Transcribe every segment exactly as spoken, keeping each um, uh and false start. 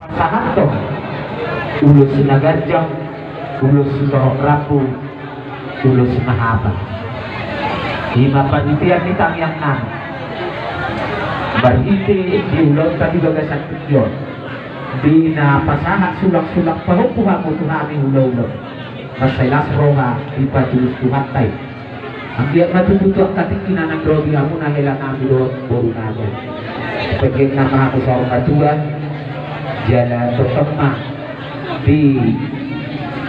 Pasahathon ulos na ganjang, ulos sitorop rambu, ulos na hata. Ima panitian ni tangiangnami. Marhite di ulaonta di bagasan tingki on, di na pasahat sulang-sulang pahompu hamu tu hami ulaula, mansai las roha dipatulus Tuhanta i. Anggiat ma tutu tu angka tingki na naeng ro di hamuna helanami dohot borunami. Pengkeng nama hamu saur matua, jala tongtong ma di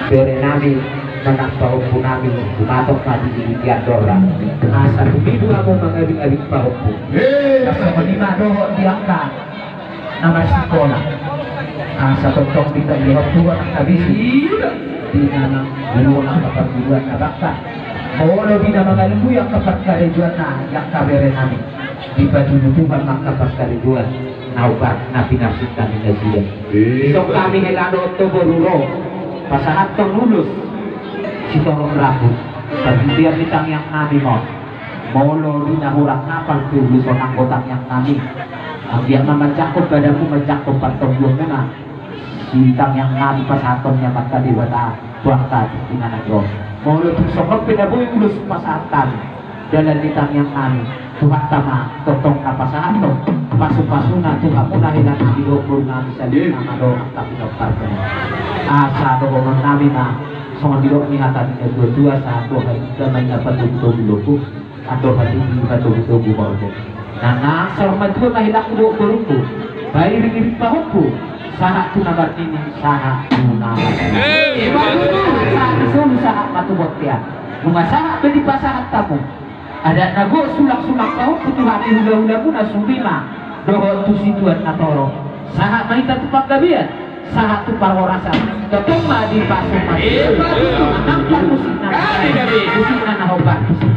berenami manang pahompunami, humatop ma di, di andorra. Asa tumibu hamu mangabing-abing pahompu. Asa songon i ma dohot di angka na marsikola. Asa tongtong ditambai Tuhan angka bisik, di na mangguru angka parguruan na bangka. Molo di na mangalului angka parkarejoanna angka berenami, dipatudu Tuhan ma angka parkarejoan na ubat na pinarsinta ni nasida. Ison hami hela dohot tu boru ro pasahathon ulos sitorop rambu. Panitian ni tangiangnami ma on. Molo di na hurang hapal tu ulos on, anggo tangiangnami, anggiat ma manjangkon badanmu, manjangkon partondion muna. Di tangiangnami pasahathon ni Amanta Debata tu angka tingki na naeng ro. Molo tung songon pe na boi ulos pasahat hami, dalan ni tangiangnami, Tuhanta ma tongtong na pasahathon pasupasuna tu hamuna helanami dohot borunami sahali nang adong angka pinomparmuna. Asa dohononnami ma songon didok ni hata ni natuatua: Sahat tu hita ma i na patogutogu lombu, andor hatiti patogutogu horbo. Nang saur matua ma helangku dohot borungku, pairing-iring pahompu, sahat tu na marnini, sahat tu na marnini. Ima tutu, sahat ni solu, sahat ma tu bontean. Nunga sahat be dipasahat hamu adat na gok, sulang-sulang pahompu tu hami hulahulamuna, sude ma dohot tu situan na torop. Sahat ma hita tu panggabean, sahat tu parhorasan. Tongtong ma dipasupasu. Ima tutu. Nang parmusikna, musikna na hombar, musik